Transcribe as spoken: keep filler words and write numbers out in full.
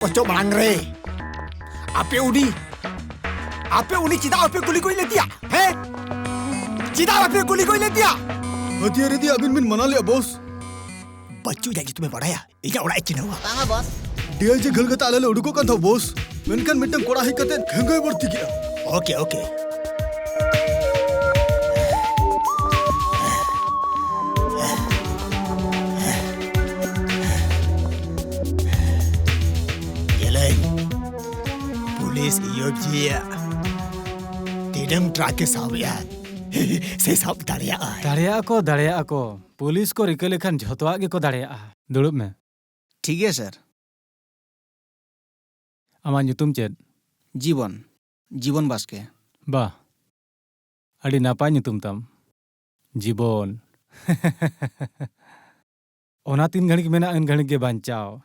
ᱚᱪᱚᱜ ᱢᱟᱲᱟᱝ ᱨᱮ ᱟᱯᱮ ᱩᱱᱤ, ᱟᱯᱮ ᱩᱱᱤ ᱪᱮᱫᱟᱜ ᱵᱟᱯᱮ ᱠᱩᱞᱤ ᱜᱚᱡ ᱞᱮᱫᱮᱭᱟ? ᱦᱮᱸ? ᱪᱮᱫᱟᱜ ᱵᱟᱯᱮ ᱠᱩᱞᱤ ᱜᱚᱡ ᱞᱮᱫᱮᱭᱟ? ᱦᱟᱹᱛᱭᱟᱹᱨ ᱤᱫᱤ ᱟᱹᱵᱤᱱ ᱵᱤᱱ ᱢᱟᱱᱟ ᱞᱮᱫᱼᱟ, ᱵᱚᱥ᱾ ᱵᱟᱹᱪᱩ ᱤᱧᱟᱹᱜ ᱧᱩᱛᱩᱢᱮ ᱵᱟᱲᱟᱭᱟ? ᱤᱧᱟᱹᱜ ᱚᱲᱟᱜ ᱮ ᱪᱤᱱᱦᱟᱹᱣᱟ? ᱵᱟᱝᱟ, ᱵᱚᱥ᱾ ᱰᱤ ᱟᱭ ᱡᱤ ᱜᱷᱟᱹᱞ ᱠᱟᱛᱮ ᱟᱞᱮ ᱞᱮ ᱩᱰᱩᱠᱚᱜ ᱠᱟᱱ ᱛᱟᱦᱮᱸ, ᱵᱚᱥ᱾ ᱢᱮᱱᱠᱷᱟᱱ ᱢᱤᱫᱴᱟᱝ ᱠᱚᱲᱟ ᱦᱮᱡ ᱠᱟᱛᱮ ᱠᱷᱟᱹᱝᱜᱟᱹᱭ ᱵᱟᱹᱲᱛᱤ ᱠᱮᱫᱼᱟ᱾ Okay, okay. ᱧᱮᱞᱟᱹᱧ, ᱯᱩᱞᱤᱥ ᱤᱭᱩ ᱮᱯᱷ ᱡᱤ ᱭᱟᱜ ᱛᱤᱱᱟᱹᱝ ᱴᱨᱟᱠ ᱮ ᱥᱟᱵ ᱮᱫᱼᱟ᱾ ᱥᱮ ᱥᱟᱵ ᱫᱟᱲᱮᱭᱟᱜᱼᱟ? ᱫᱟᱲᱮᱭᱟᱜᱼᱟ ᱠᱚ, ᱫᱟᱲᱮᱭᱟᱜᱼᱟ ᱠᱚ᱾ ᱯᱩᱞᱤᱥ ᱠᱚ ᱨᱤᱠᱟᱹ ᱞᱮᱠᱷᱟᱱ ᱡᱷᱚᱛᱚᱣᱟᱜ ᱜᱮᱠᱚ ᱫᱟᱲᱮᱭᱟᱜᱼᱟ᱾ ᱫᱩᱲᱩᱵ ᱢᱮ᱾ ᱴᱷᱤᱠ ᱜᱮᱭᱟ, ᱥᱟᱨ᱾ ᱟᱢᱟᱜ ᱧᱩᱛᱩᱢ ᱪᱮᱫ? ᱡᱤᱵᱚᱱ᱾ ᱡᱤᱵᱚᱱ ᱵᱟᱥᱠᱮ᱾ ᱵᱟᱦ, ᱟᱹᱰᱤ ᱱᱟᱯᱟᱭ ᱧᱩᱛᱩᱢ ᱛᱟᱢ, ᱡᱤᱵᱚᱱ᱾ ᱚᱱᱟ ᱛᱤᱱ ᱜᱷᱟᱹᱲᱤᱡ ᱢᱮᱱᱟᱜᱼᱟ, ᱩᱱ ᱜᱷᱟᱹᱲᱤᱡ ᱜᱮ ᱵᱟᱧᱪᱟᱣ᱾